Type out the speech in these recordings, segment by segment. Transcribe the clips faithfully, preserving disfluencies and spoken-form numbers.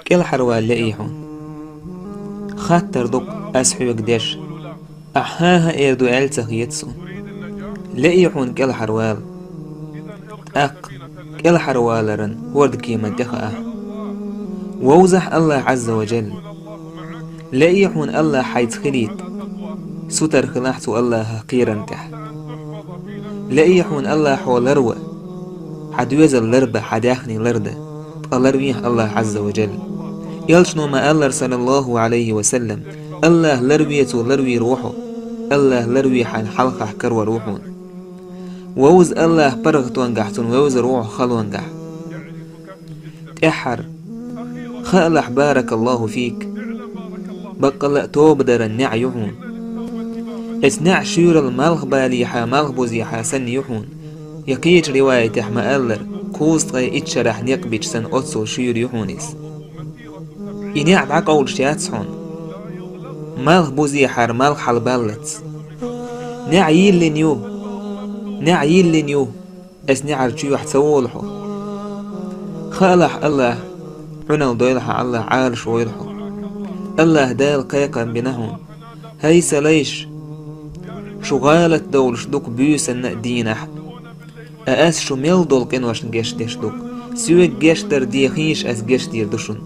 КӀелхьарвала лаьий хьуна? Хаттар ду-кх аз хьоьга деш. Ахь хӀан-хӀа эр ду аьлла ца хета суна. Лаьий хьуна кӀелхьарвала. ТӀаккха кӀелхьарваларан хӀордкеман тӀехаа хьо. Вовзахь АллахӀ Ӏазза ва Джалла. Лаьий хьуна АллахӀ хьайца хилийта. Сутара хилахь цу АллахӀах кхерам тӀехь. Лаьий хьуна АллахӀ хьо ларва. Хьан доьзал ларба, хьан даьхни ларда. Ткъа ларвехь АллахӀ Ӏазза ва Джалла. Элчано ма-аллара, саллаллахӀу Ӏалайхи ва саллам: АллахӀ ларве, цо ларвийр ву хьо. АллахӀ ларве, хьайна хьалхахь карор ву хьуна. Вовза АллахӀ паргӀатонгахь, цунна вевзар ву хьо халонгахь. ТӀаьххьара. Хаалахь, баракаллахӀу фик. Баккъалла а тобадаран наӀ ю хьуна. Эцу наӀ шуьйрал малхбалехьа, малхбузехьа санна ю хьуна. Я кхечу риваятехь ма-аллара, кхузткъе итт шарахь некъ бича санна оццул шуьйра ю хьуна иза. И наӀ дӀакъовлуш яц хьуна. Малхбузехьара малх хьалабаллалц. НаӀ йиллина ю. НаӀ йиллина ю. Эцу наӀар чоьхьа ца волу хьо. Хаалахь АллахӀ, Ӏуналла дойла хьан АллахӀ, Ӏалаш войла хьо. АллахӀ Дала кхайкхам бина хьуна. ХӀай сан лайш, шу гӀалат довлуш ду-кх буьйсанна а, дийнахь а. Ткъа ас шу мел долу къиношна гечдеш ду-кх. Соьга гечдар дехийша ас гечдийр ду шуна.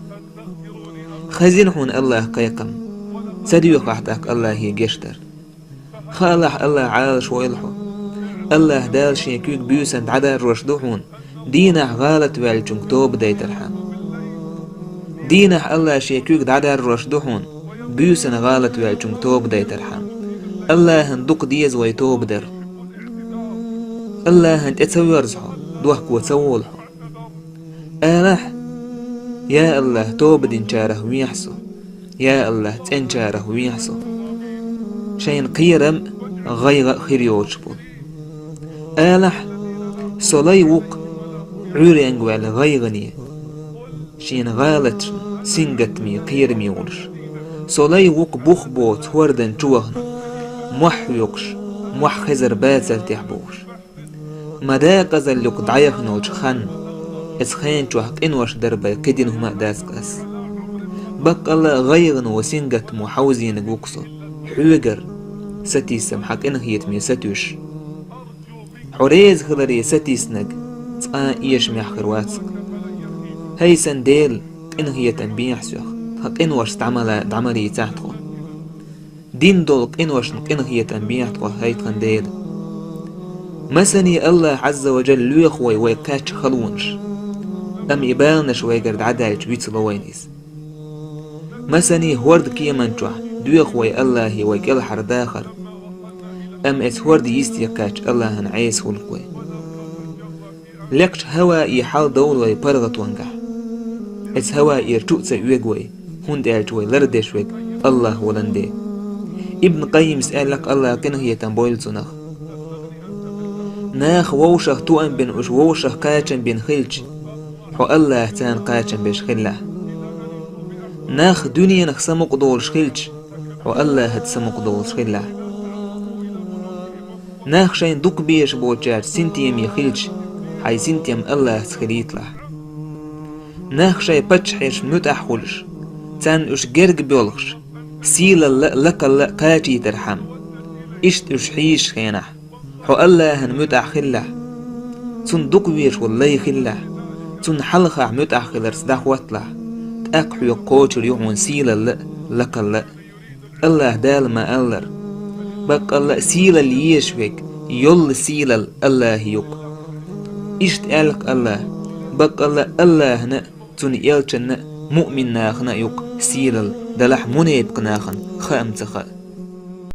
Хезна хьуна АллахӀан кхайкхам. Ца доьху ахь тӀаккха АллахӀе гечдар. Хаалахь АллахӀ, Ӏалаш войла хьо. АллахӀ Дала Шен куьг буьйсанна дӀадаржош ду хьуна, дийнахь гӀалат ваьллачуьнга тоба дайтархьама. Дийнахь АллахӀ Шен куьг дӀадаржош ду хьуна, буьйсанна гӀалат ваьллачуьнга тоба дайтархьама. АллахӀана дукха деза вай тоба дар. АллахӀана тӀе ца воьрзу хьо, дохко ца волу хьо. Алахь: «Я АллахӀ, тоба динчарах вехьа со. Я АллахӀ, цӀенчарах вехьа со». Шайна кхерам а, гӀайгӀа а хир йоцуш болу. Алахь: «Со лай ву-кх Ӏуьйренга ваьлла гӀайгӀане, шена гӀалаташна сингаттаме, кхераме волуш. Со лай ву-кх бух боцу хӀордан чу вахана, мохь хьоькхуш, мохь хезар бацар техь бохуш. Ма декъазалла ю-кх дӀаяхана йолчу ханна, эцу хенан чохь къинош дар бен кхин дина хӀума а дац-кх ас. Баккъалла а гӀайгӀано, сингаттамо хьовзийнарг ву-кх со, хьоьгара сатийсам, хьан къинхетаме сатуьйсуш. Хьо реза хиларе сатийсинарг цкъа а эшамехь хир вац-кх. ХӀай сан Дела, къинхетам бехьа соьх, тхан къиношца дӀа ма ла-, дӀа ма лецахь тхо. Дина долу къиношна къинхетам бехьа тхо, хӀай тхан Дела». Масане АллахӀ Ӏазза ва Джалла лоьху вай, вай кхаьчча халонаш. Амма и баланаш вайгара дӀадаьлча вицло вайна иза. Масане хӀордан кеман чохь доьху вай АллахӀе вай кӀелхьардахар. Амма эцу хӀордан йисте кхаьчча АллахӀана Ӏеса хуьлу-кх вай. Лекхачу хӀаваий хьал довлу вай паргӀатонгахь. Эцу хӀаваийра чу а ца оьгу вай, хӀунда аьлча вай лардеш верг АллахӀ волан де. Ибн Къаййимас аьлла-кх, АллахӀ къинхетам бойла цунах: «Нах вовшах тоам бина, уьш вовшах кхачам бина хилча, хьо АллахӀ царна кхачам беш хилалахь. Нах дуьненах самукъадолуш хилча, хьо АллахӀаца самукъадолуш хилалахь. Нах шайна дукха безаш болчаьрца синтеме хилча, хьайн синтем АллахӀаца хилийталахь. Нах шайн паччахьашна муьтӀахь хуьлуш, царна уьш герга боьлхуш, сийлалла а, лакхалла а кхачийтархьама, иштта уьш хьийзачу хенахь, хьо АллахӀана муьтӀахь хилалахь, Цунна дукха везаш волу лай хилалахь, Цунна хьалхахь муьтӀахь хиларца дӀахӀотталахь, тӀаккха хьоьга кхочур ю хьуна сийлалла а, лакхалла а». АллахӀ Дала ма-аллара: «Баккъалла а сийлалла езаш верг, йолла сийлалла АллахӀан ю-кх». Иштта аьлла-кх АллахӀа: «Баккъалла а АллахӀана а, Цуьнан элчанна а, муъмин нахана а ю-кх сийлалла, делахь мунепакъ нахана хаам ца хаьа».